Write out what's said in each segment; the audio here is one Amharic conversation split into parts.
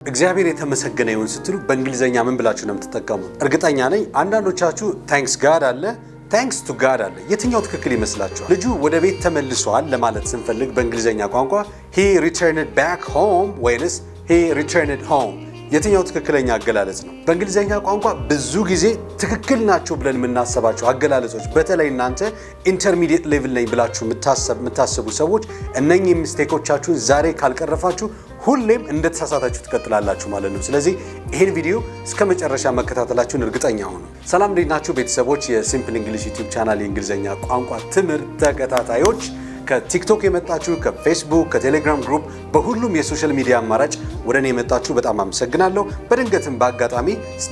እግዚአብሔር የተመሰገነ ይሁን ስትሉ በእንግሊዘኛ ምን ብላችሁ ነው የምትጠቀሙት? እርግጠኛ ነኝ አንዳንዶቻችሁ thanks God አለ፣ thanks to God አለ። የትኛው ትክክል ይመስላችኋል? ልጁ ወደ ቤት ተመልሷል ለማለት ስንፈልግ በእንግሊዘኛ ቋንቋ he returned back home ወይንስ he returned home? የትኛው ትክክለኛ አገላለጽ ነው? በእንግሊዘኛ ቋንቋ ብዙ ጊዜ ትክክል ናቸው ብለን የምናስባቸው አገላለጾች፣ በተለይ እናንተ intermediate level ነኝ ብላችሁ የምታስቡ ሰዎች፣ እነኚህ mistake ኦቻችሁን ዛሬ ካልቀረፋችሁ ሁሌም እንደተሳሳታችሁ ትቀጥላላችሁ ማለት ነው። ስለዚህ ይህን ቪዲዮ እስከ መጨረሻ መከታተላችሁን እርግጠኛ ሁኑ። ሰላም፣ እንዴት ናችሁ ቤተሰቦች? የ Simple English YouTube channel የእንግሊዝኛ ቋንቋ ትምህርት ተከታታዮች፣ ከቲክቶክ የመጣችሁ፣ ከፌስቡክ፣ ከቴሌግራም group፣ በሁሉም የ social media አማራጭ ወደ እኔ የመጣችሁ በጣም አመሰግናለሁ። በድንገትም በአጋጣሚ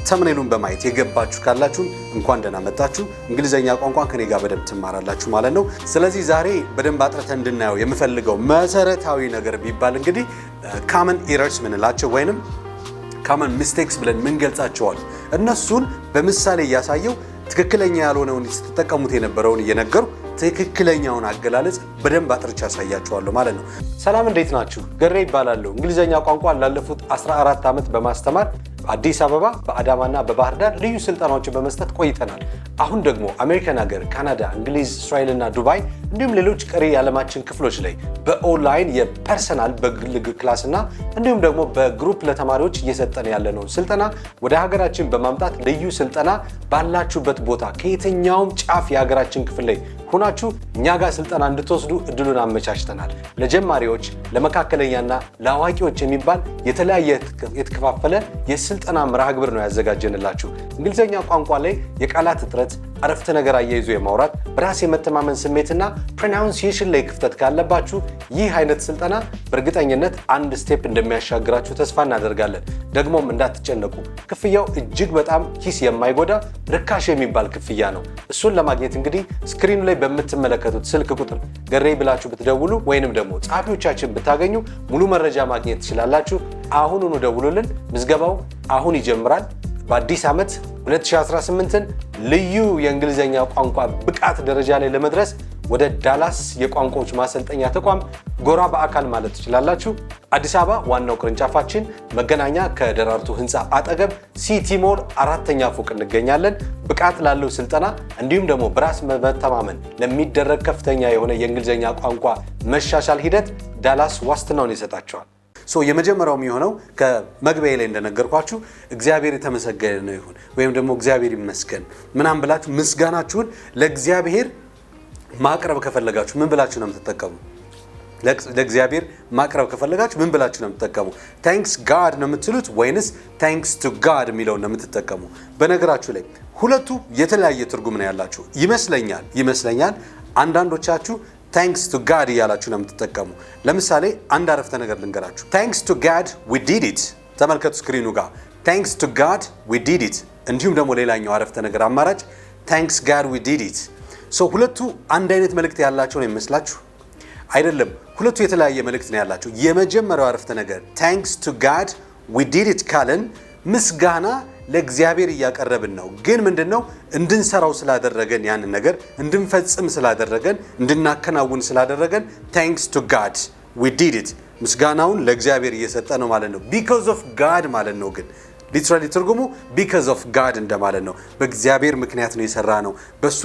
thumbnail ኡን በማየት የገባችሁ ካላችሁም እንኳን ደህና መጣችሁ። እንግሊዝኛ ቋንቋን ከኔ ጋር በደንብ ትማራላችሁ ማለት ነው። ስለዚህ ዛሬ በደንብ አጥርተን እንድናየው የምፈልገው መሰረታዊ ነገር ቢባል እንግዲህ common errors ምንላቸው ወይንም common mistakes ብለን ምንገልጻቸዋል። እነሱን በምሳሌ እያሳየው ትክክለኛ ያልሆነውን ስትጠቀሙት የነበረውን እየነገርኩ ትክክለኛውን አገላለጽ በደንብ አጥርቼ አሳያችኋለሁ ማለት ነው። ሰላም፣ እንዴት ናችሁ? ገሬ እባላለሁ። እንግሊዝኛ ቋንቋ ላለፉት 14 ዓመት በማስተማር አዲስ አበባ፣ በአዳማና በባህር ዳር ልዩ ስልጠናዎችን በመስጠት ቆይተናል። አሁን ደግሞ አሜሪካን ሀገር፣ ካናዳ፣ እንግሊዝ፣ እስራኤል እና ዱባይ እንዲሁም ሌሎች ቀሪ የዓለማችን ክፍሎች ላይ በ online የ personal በግል class እና እንዲሁም ደግሞ በ group ለተማሪዎች እየሰጠን ያለነውን ስልጠና ወደ ሀገራችን በማምጣት ልዩ ስልጠና ባላችሁበት ቦታ ከየትኛውም ጫፍ የሀገራችን ክፍል ላይ ሆናችሁ እኛ ጋር ስልጠና እንድትወስዱ እድሉን አመቻችተናል። ለጀማሪዎች፣ ለመካከለኛና ለአዋቂዎች የሚባል የተለያየ የተከፋፈለ የስልጠና መርሃ ግብር ነው ያዘጋጀንላችሁ። እንግሊዝኛ ቋንቋ ላይ የቃላት እጥረት፣ አረፍተ ነገር አያይዞ የማውራት፣ በራስ የመተማመን ስሜትና pronunciation ላይ ክፍተት ካለባችሁ ይህ አይነት ስልጠና በእርግጠኝነት አንድ step እንደሚያሻግራችሁ ተስፋ እናደርጋለን። ደግሞም እንዳትጨነቁ፣ ክፍያው እጅግ በጣም ኪስ የማይጎዳ ርካሽ የሚባል ክፍያ ነው። እሱን ለማግኘት እንግዲህ screen ኑ ላይ በምትመለከቱት ስልክ ቁጥር ገሬ ብላችሁ ብትደውሉ ወይንም ደግሞ ጸሐፊዎቻችን ብታገኙ ሙሉ መረጃ ማግኘት ትችላላችሁ። አሁኑኑ ደውሉልን። ምዝገባው አሁን ይጀምራል። በአዲስ ዓመት 2018ን ልዩ የእንግሊዝኛ ቋንቋ ብቃት ደረጃ ላይ ለመድረስ ወደ ዳላስ የቋንቋዎች ማሰልጠኛ ተቋም ጎራ በአካል ማለት ትችላላችሁ። አዲስ አበባ ዋናው ቅርንጫፋችን መገናኛ ከደራርቱ ሕንፃ አጠገብ ሲቲ ሞል አራተኛ ፎቅ እንገኛለን። ብቃት ላለው ስልጠና እንዲሁም ደግሞ በራስ መተማመን ለሚደረግ ከፍተኛ የሆነ የእንግሊዝኛ ቋንቋ መሻሻል ሂደት ዳላስ ዋስትናውን ይሰጣችኋል። So የመጀመሪያው የሚሆነው ከመግቢያ ላይ እንደነገርኳችሁ እግዚአብሔር የተመሰገነ ይሁን ወይም ደግሞ እግዚአብሔር ይመስገን ምናምን ብላችሁ ምስጋናችሁን ለእግዚአብሔር ማቅረብ ከፈለጋችሁ ምን ብላችሁ ነው የምትጠቀሙ? ለእግዚአብሔር ማቅረብ ከፈለጋችሁ ምን ብላችሁ ነው የምትጠቀሙ? Thanks God ነው የምትሉት ወይንስ thanks to God የሚለውን ነው የምትጠቀሙ? በነገራችሁ ላይ ሁለቱ የተለያየ ትርጉም ነው ያላቸው ይመስለኛል። አንዳንዶቻችሁ thanks to God እያላችሁ ነው የምትጠቀሙ። ለምሳሌ አንድ አረፍተ ነገር ልንገራችሁ። Thanks to God we did it። ተመልከቱ screen ኑ ጋር፣ thanks to God we did it። እንዲሁም ደግሞ ሌላኛው አረፍተ ነገር አማራጭ thanks God we did it። So ሁለቱ አንድ አይነት መልእክት ያላቸው ነው የሚመስላችሁ? አይደለም። ሁለቱ የተለያየ መልእክት ነው ያላቸው። የመጀመሪያው አረፍተ ነገር thanks to God we did it ካልን ምስጋና ለእግዚአብሔር እያቀረብን ነው። ግን ምንድን ነው? እንድንሰራው ስላደረገን፣ ያንን ነገር እንድንፈጽም ስላደረገን፣ እንድናከናውን ስላደረገን thanks to God we did it፣ ምስጋናውን ለእግዚአብሔር እየሰጠን ነው ማለት ነው። Because of God ማለት ነው። ግን literally ትርጉሙ because of God እንደማለት ነው። በእግዚአብሔር ምክንያት ነው የሰራነው፣ በሱ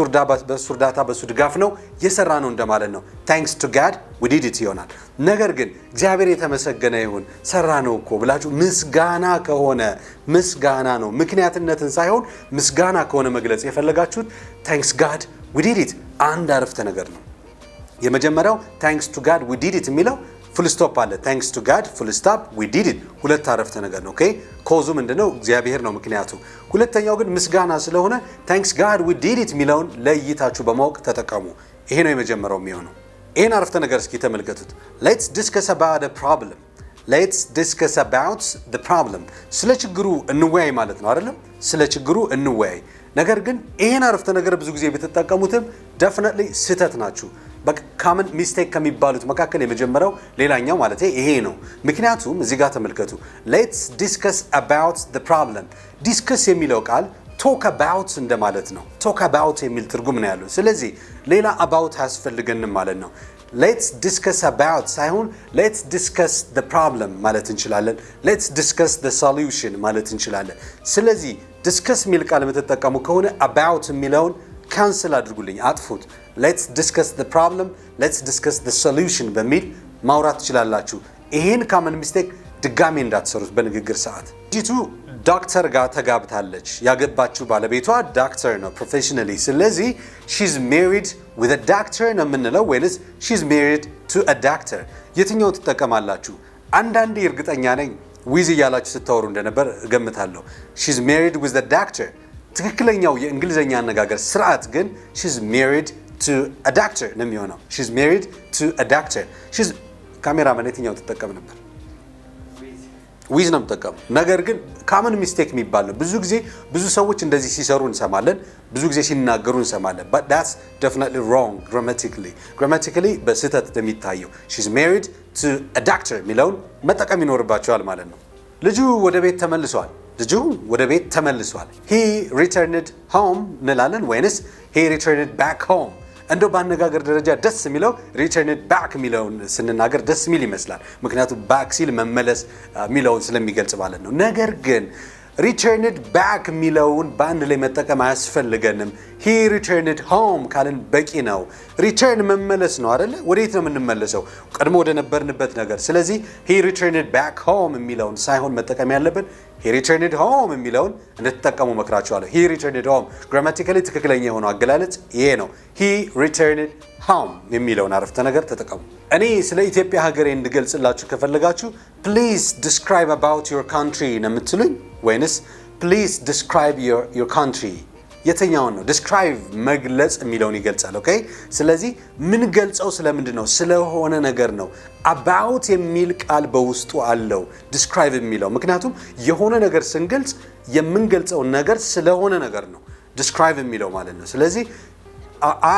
እርዳታ በሱ ድጋፍ ነው የሰራነው እንደማለት ነው። Thanks to God we did it ይሆናል። ነገር ግን እግዚአብሔር የተመሰገነ ይሁን ሰራነው እኮ ብላችሁ ምስጋና ከሆነ፣ ምስጋና ነው፣ ምክንያትነትን ሳይሆን ምስጋና ከሆነ መግለጽ የፈለጋችሁት thanks God we did it አንድ አረፍተ ነገር ነው። የመጀመሪያው thanks to God we did it የሚለው full stop አለ። Thanks to God full stop we did it ሁለት አረፍተ ነገር ነው። Okay፣ cause ኡ ምንድነው? እግዚአብሔር ነው ምክንያቱ። ሁለተኛው ግን ምስጋና ስለሆነ thanks God we did it የሚለውን ለይታችሁ በማወቅ ተጠቀሙ። ይሄ ነው የመጀመሪያው የሚሆነው። ይህን አረፍተ ነገር እስኪ ተመልከቱት። Let's discuss about the problem። Let's discuss about the problem፣ ስለ ችግሩ እንወያይ ማለት ነው አይደለም? ስለ ችግሩ እንወያይ። ነገር ግን ይህን አረፍተ ነገር ብዙ ጊዜ ብትጠቀሙትም definitely ስህተት ናችሁ። Common mistake ከሚባሉት መካከል የመጀመሪያው ሌላኛው ማለት ይሄ ነው። ምክንያቱም እዚህ ጋር ተመልከቱ። Let's discuss about the problem። Discuss የሚለው ቃል talk about እንደማለት ነው። Talk about የሚል ትርጉም ነው ያለው። ስለዚህ ሌላ about አያስፈልገንም ማለት ነው። Let's discuss about ሳይሆን let's discuss the problem ማለት እንችላለን። Let's discuss the solution ማለት እንችላለን። ስለዚህ discuss የሚል ቃል የምትጠቀሙ ከሆነ about የሚለውን cancel አድርጉልኝ፣ አጥፉት። Let's discuss the problem፣ let's discuss the solution በሚል ማውራት ትችላላችሁ። ይሄን common mistake ድጋሜ እንዳትሰሩት በንግግር ሰዓት። ልጅቱ ዶክተር ጋር ተጋብታለች። ያገባችው ባለቤቷ ዶክተር ነው professionally። ስለዚህ she's married with a doctor ነው የምንለው ወይንስ she's married to a doctor? የትኛውን ትጠቀማላችሁ? አንዳንዴ እርግጠኛ ነኝ with እያላችሁ ስታወሩ እንደነበር እገምታለሁ። She's married with a doctor። ትክክለኛው የእንግሊዝኛ አነጋገር ስርዓት ግን she's married to a doctor ነው የሚሆነው። She's married to a doctor። She's ካሜራማን የትኛውን ትጠቀም ነበር? With ነው የምጠቀሙ። ነገር ግን common mistake የሚባል ነው። ብዙ ጊዜ ብዙ ሰዎች እንደዚህ ሲሰሩ እንሰማለን፣ ብዙ ጊዜ ሲናገሩ እንሰማለን። But that's definitely wrong grammatically። Grammatically በስህተት የሚታየው she's married to a doctor የሚለውን መጠቀም ይኖርባቸዋል ማለት ነው። ልጁ ወደ ቤት ተመልሷል። ልጁ ወደ ቤት ተመልሷል። He returned home እንላለን ወይንስ he returned back home? እንደው በአነጋገር ደረጃ ደስ የሚለው returned back የሚለውን ስንናገር ደስ የሚል ይመስላል። ምክንያቱም back ሲል መመለስ የሚለውን ስለሚገልጽ ማለት ነው። ነገር ግን returned back የሚለውን በአንድ ላይ መጠቀም አያስፈልገንም። He returned home ካልን በቂ ነው። Return መመለስ ነው አደለ? ወዴት ነው የምንመለሰው? ቀድሞ ወደ ነበርንበት ነገር። ስለዚህ he returned back home የሚለውን ሳይሆን መጠቀም ያለብን he returned home የሚለውን እንድትጠቀሙ መክራችኋለሁ። He returned home grammatically ትክክለኛ የሆነው አገላለጽ ይሄ ነው። He returned home የሚለውን አረፍተ ነገር ተጠቀሙ። እኔ ስለ ኢትዮጵያ ሀገሬ እንድገልጽላችሁ ከፈለጋችሁ please describe about your country ነው የምትሉኝ ወይንስ please describe your country? የትኛውን ነው? Describe መግለጽ የሚለውን ይገልጻል። Okay። ስለዚህ ምንገልጸው ስለምንድን ነው? ስለሆነ ነገር ነው። About የሚል ቃል በውስጡ አለው describe የሚለው፣ ምክንያቱም የሆነ ነገር ስንገልጽ የምንገልጸው ነገር ስለሆነ ነገር ነው describe የሚለው ማለት ነው። ስለዚህ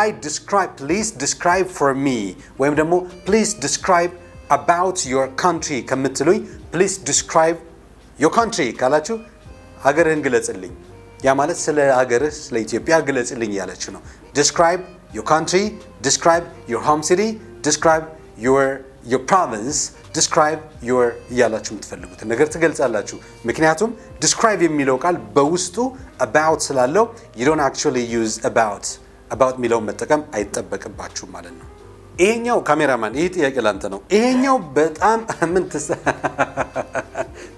I describe please describe for me ወይም ደግሞ please describe about your country ከምትሉኝ please describe your country ካላችሁ ሀገርህን ግለጽልኝ፣ ያ ማለት ስለ ሀገርህ፣ ስለ ኢትዮጵያ ግለጽልኝ እያላችሁ ነው። Describe your country፣ describe your home city፣ describe your province፣ describe your እያላችሁ የምትፈልጉትን ነገር ትገልጻላችሁ። ምክንያቱም describe የሚለው ቃል በውስጡ about ስላለው you don't actually use about። About የሚለውን መጠቀም አይጠበቅባችሁም ማለት ነው። ይሄኛው ካሜራማን፣ ይህ ጥያቄ ላንተ ነው። ይሄኛው በጣም ምን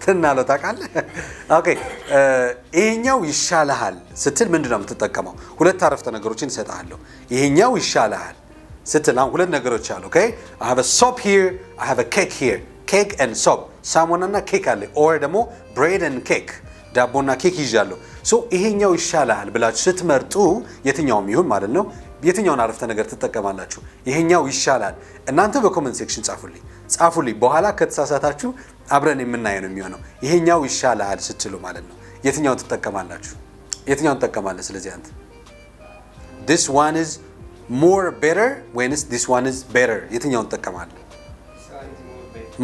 ትናለው ታውቃለህ? Okay፣ ይሄኛው ይሻልሃል ስትል ምንድን ነው የምትጠቀመው? ሁለት አረፍተ ነገሮችን እሰጥሃለሁ። ይሄኛው ይሻልሃል ስትል አሁን ሁለት ነገሮች አሉ። Okay፣ I have a soap here፣ I have a cake here። Cake and soap፣ ሳሙናና ኬክ አለ። Or ደግሞ bread and cake፣ ዳቦና ኬክ ይዣለሁ። So ይሄኛው ይሻልሃል ብላችሁ ስትመርጡ የትኛውም ይሁን ማለት ነው፣ የትኛውን አረፍተ ነገር ትጠቀማላችሁ? ይሄኛው ይሻላል። እናንተ በ comment section ጻፉልኝ፣ ጻፉልኝ። በኋላ ከተሳሳታችሁ አብረን የምናየው ነው የሚሆነው። ይሄኛው ይሻላል ስትሉ ማለት ነው የትኛውን ትጠቀማላችሁ? የትኛውን ትጠቀማለህ? ስለዚህ አንተ this one is more better ወይንስ this one is better? የትኛውን ትጠቀማለህ?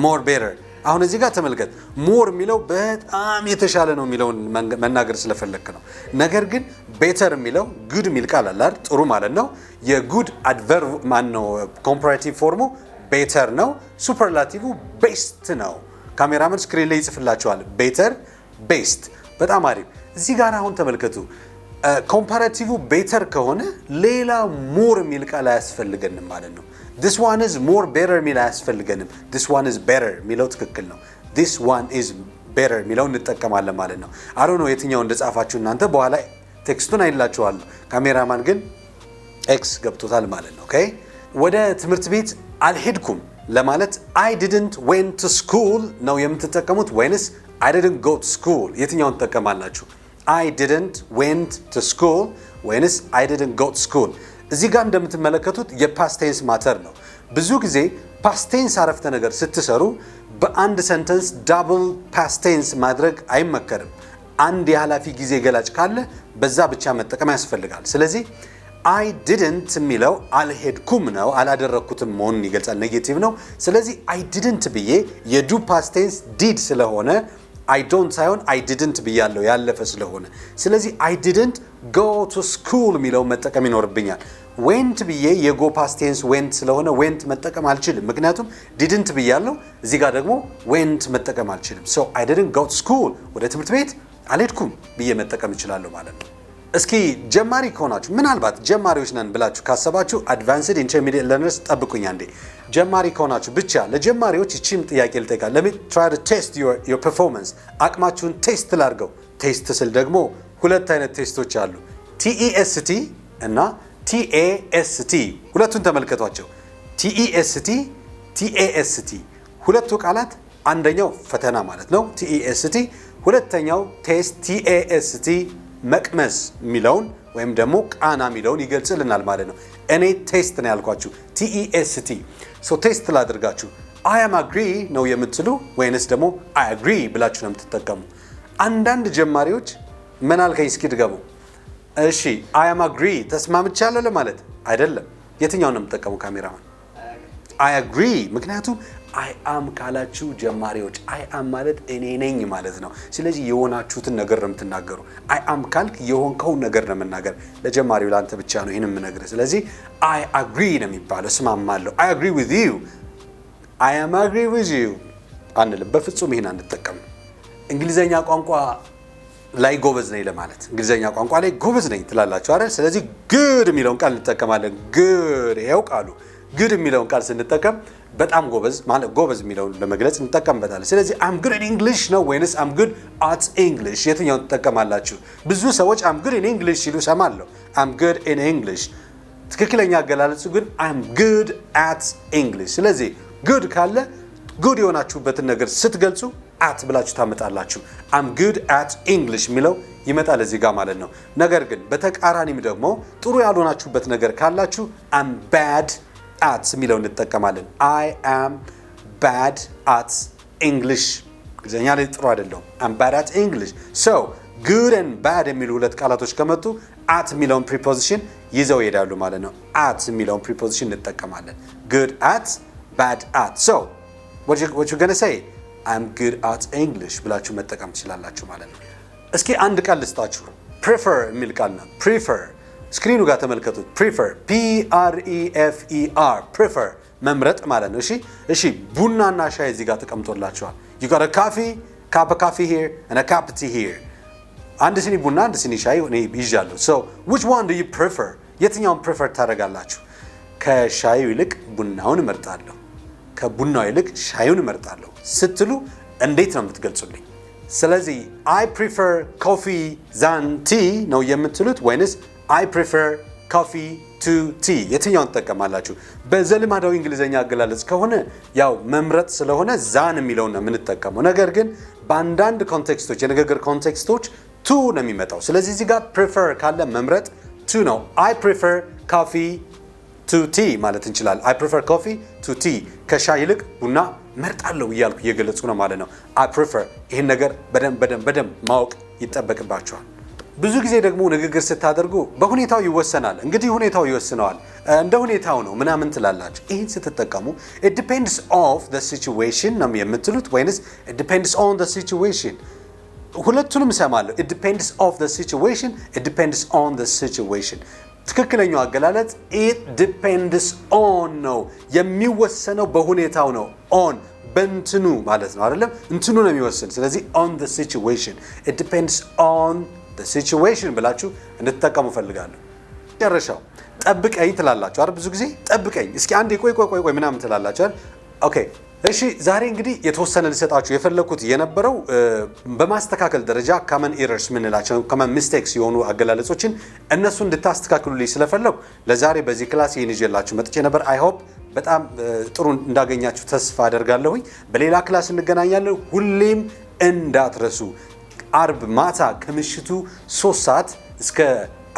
More better። አሁን እዚህ ጋር ተመልከት። More የሚለው በጣም የተሻለ ነው የሚለውን መናገር ስለፈለግክ ነው። ነገር ግን better የሚለው good የሚል ቃል አለ አይደል? ጥሩ ማለት ነው። የ good adverb ማን ነው? Comparative form ኡ better ነው። Superlative best ነው። Cameraman screen ላይ ይጽፍላችኋል። Better፣ best። በጣም አሪፍ። እዚህ ጋር አሁን ተመልከቱ። Comparative better ከሆነ ሌላ more የሚል ቃል አያስፈልገንም ማለት ነው። This one is more better የሚል አያስፈልገንም። This one is better የሚለው ትክክል ነው። This one is better የሚለው እንጠቀማለን ማለት ነው። I don't know የትኛው እንደጻፋችሁ እናንተ፣ በኋላ text ኡን አይላችኋለሁ። ካሜራማን ግን X ገብቶታል ማለት ነው። Okay፣ ወደ ትምህርት ቤት አልሄድኩም ለማለት I didn't went to school ነው የምትጠቀሙት ወይንስ I didn't go to school? የትኛውን ትጠቀማላችሁ? I didn't went to school ወይንስ I didn't go to school? እዚህ ጋር እንደምትመለከቱት የ past tense matter ነው። ብዙ ጊዜ past tense አረፍተ ነገር ስትሰሩ በአንድ sentence double past tense ማድረግ አይመከርም። አንድ የኃላፊ ጊዜ ገላጭ ካለ በዛ ብቻ መጠቀም ያስፈልጋል። ስለዚህ I didn't የሚለው አልሄድኩም ነው፣ አላደረግኩትም መሆኑን ይገልጻል። Negative ነው። ስለዚህ I didn't ብዬ የ do past tense did ስለሆነ I don't ሳይሆን I didn't ብያለሁ ያለፈ ስለሆነ። ስለዚህ I didn't go to school የሚለውን መጠቀም ይኖርብኛል። Went ብዬ የ go past tense went ስለሆነ went መጠቀም አልችልም። ምክንያቱም didn't ብያለሁ። እዚህ ጋር ደግሞ went መጠቀም አልችልም። So I didn't go to school፣ ወደ ትምህርት ቤት አልሄድኩም ብዬ መጠቀም እችላለሁ ማለት ነው። እስኪ ጀማሪ ከሆናችሁ፣ ምናልባት ጀማሪዎች ነን ብላችሁ ካሰባችሁ፣ advanced, intermediate learners ጠብቁኝ አንዴ። ጀማሪ ከሆናችሁ ብቻ፣ ለጀማሪዎች ይቺም ጥያቄ ልጠይቃ። Let me try to test your performance። አቅማችሁን test ላድርገው። Test ስል ደግሞ ሁለት አይነት test ኦች አሉ፣ TEST እና TAST። ሁለቱን ተመልከቷቸው። TEST፣ TAST። ሁለቱ ቃላት አንደኛው ፈተና ማለት ነው TEST፣ ሁለተኛው taste TAST መቅመስ የሚለውን ወይም ደግሞ ቃና የሚለውን ይገልጽልናል ማለት ነው። እኔ taste ነው ያልኳችሁ TEST። So test ላድርጋችሁ። I am agree ነው የምትሉ ወይንስ ደግሞ I agree ብላችሁ ነው የምትጠቀሙ? አንዳንድ ጀማሪዎች ምን አልከኝ እስኪ ድገሙ። እሺ፣ I am agree ተስማምቻለሁ ለማለት አይደለም። የትኛውን ነው የምትጠቀሙ? ካሜራማን? I agree። ምክንያቱም I am ካላችሁ ጀማሪዎች I am ማለት እኔ ነኝ ማለት ነው። ስለዚህ የሆናችሁትን ነገር ነው የምትናገሩ። I am ካልክ የሆንከውን ነገር ነው የምናገር። ለጀማሪው ለአንተ ብቻ ነው ይህን የምነግርህ። ስለዚህ I agree ነው የሚባለው፣ እስማማለሁ። I agree with you፣ I am agree with you አንልም። በፍጹም ይህን አንጠቀምም። እንግሊዘኛ ቋንቋ ላይ ጎበዝ ነኝ ለማለት፣ እንግሊዘኛ ቋንቋ ላይ ጎበዝ ነኝ ትላላችሁ አይደል? ስለዚህ good የሚለውን ቃል እንጠቀማለን። Good፣ ይኸው ቃሉ good የሚለውን ቃል ስንጠቀም በጣም ጎበዝ ማለት፣ ጎበዝ የሚለውን ለመግለጽ እንጠቀምበታለን። ስለዚህ I'm good in English ነው ወይንስ I'm good at English፣ የትኛውን ትጠቀማላችሁ? ብዙ ሰዎች I'm good in English ሲሉ ሰማለሁ። I'm good in English፣ ትክክለኛ አገላለጹ ግን I'm good at English። ስለዚህ good ካለ good የሆናችሁበትን ነገር ስትገልጹ at ብላችሁ ታመጣላችሁ። I'm good at English የሚለው ይመጣል እዚህ ጋር ማለት ነው። ነገር ግን በተቃራኒም ደግሞ ጥሩ ያልሆናችሁበት ነገር ካላችሁ I'm bad at የሚለው እንጠቀማለን። I am bad at English፣ እንግሊዝኛ ላይ ጥሩ አይደለሁም። I'm bad at English። So good and bad የሚሉ ሁለት ቃላቶች ከመጡ at የሚለውን preposition ይዘው ይሄዳሉ ማለት ነው። At የሚለውን preposition እንጠቀማለን። Good at፣ bad at። So what you gonna say? I'm good at English ብላችሁ መጠቀም ትችላላችሁ ማለት ነው። እስኪ አንድ ቃል ልስጣችሁ። Prefer የሚል ቃል ነው። Prefer፣ screen ኑ ጋር ተመልከቱት። Prefer፣ PREFER፣ prefer መምረጥ ማለት ነው። እሺ፣ ቡናና ሻይ እዚህ ጋር ተቀምጦላችኋል። You got coffee, cup coffee here and a cup tea here። አንድ ስኒ ቡና፣ አንድ ስኒ ሻይ እኔ ይዣለሁ። So which one do you prefer? የትኛውን prefer ታደርጋላችሁ? ከሻዩ ይልቅ ቡናውን እመርጣለሁ፣ ከቡናው ይልቅ ሻዩን እመርጣለሁ ስትሉ እንዴት ነው የምትገልጹልኝ? ስለዚህ I prefer coffee than tea ነው የምትሉት ወይንስ I prefer coffee to tea፣ የትኛውን ትጠቀማላችሁ? በዘልማዳዊ እንግሊዝኛ አገላለጽ ከሆነ ያው መምረጥ ስለሆነ than የሚለውን ነው የምንጠቀመው። ነገር ግን በአንዳንድ context ኦች፣ የንግግር context ኦች to ነው የሚመጣው። ስለዚህ እዚህ ጋር prefer ካለ መምረጥ to ነው። I prefer coffee to tea ማለት እንችላለን። I prefer coffee to tea፣ ከሻይ ይልቅ ቡና መርጣለሁ እያልኩ እየገለጽኩ ነው ማለት ነው። I prefer፣ ይህን ነገር በደንብ በደንብ በደንብ ማወቅ ይጠበቅባችኋል። ብዙ ጊዜ ደግሞ ንግግር ስታደርጉ በሁኔታው ይወሰናል። እንግዲህ ሁኔታው ይወስነዋል፣ እንደ ሁኔታው ነው ምናምን ትላላችሁ። ይህን ስትጠቀሙ it depends of the situation ነው የምትሉት ወይንስ it depends on the situation? ሁለቱንም እሰማለሁ። It depends of the situation፣ it depends on the situation። ትክክለኛው አገላለጽ it depends on ነው። የሚወሰነው በሁኔታው ነው። On በእንትኑ ማለት ነው አይደለም? እንትኑ ነው የሚወስን። ስለዚህ on the situation፣ it depends on the situation ብላችሁ እንድትጠቀሙ እፈልጋለሁ። መጨረሻው ጠብቀኝ ትላላችሁ አይደል? ብዙ ጊዜ ጠብቀኝ፣ እስኪ አንዴ ቆይ ቆይ ቆይ ቆይ ምናምን ትላላችሁ አይደል? Okay እሺ፣ ዛሬ እንግዲህ የተወሰነ ልሰጣችሁ የፈለኩት የነበረው በማስተካከል ደረጃ common errors የምንላቸው፣ common mistakes የሆኑ አገላለጾችን እነሱ እንድታስተካክሉልኝ ስለፈለኩ ለዛሬ በዚህ class ይህን ይዤላችሁ መጥቼ ነበር። I hope በጣም ጥሩ እንዳገኛችሁ ተስፋ አደርጋለሁኝ። በሌላ class እንገናኛለን። ሁሌም እንዳትረሱ፣ አርብ ማታ ከምሽቱ 3 ሰዓት እስከ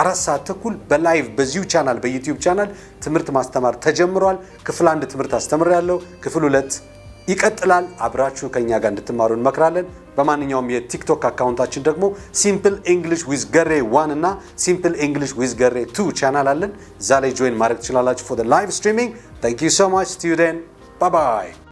4 ሰዓት ተኩል በ live በዚሁ ቻናል፣ በ YouTube channel ትምህርት ማስተማር ተጀምሯል። ክፍል አንድ ትምህርት አስተምሬያለሁ። ክፍል ሁለት ይቀጥላል። አብራችሁ ከኛ ጋር እንድትማሩ እንመክራለን። በማንኛውም የ TikTok account ኣችን ደግሞ Simple English with ገሬ 1 እና Simple English with ገሬ 2 ቻናል አለን። እዛ ላይ join ማድረግ ትችላላችሁ for live streaming። Thank you so much, see you then, bye bye።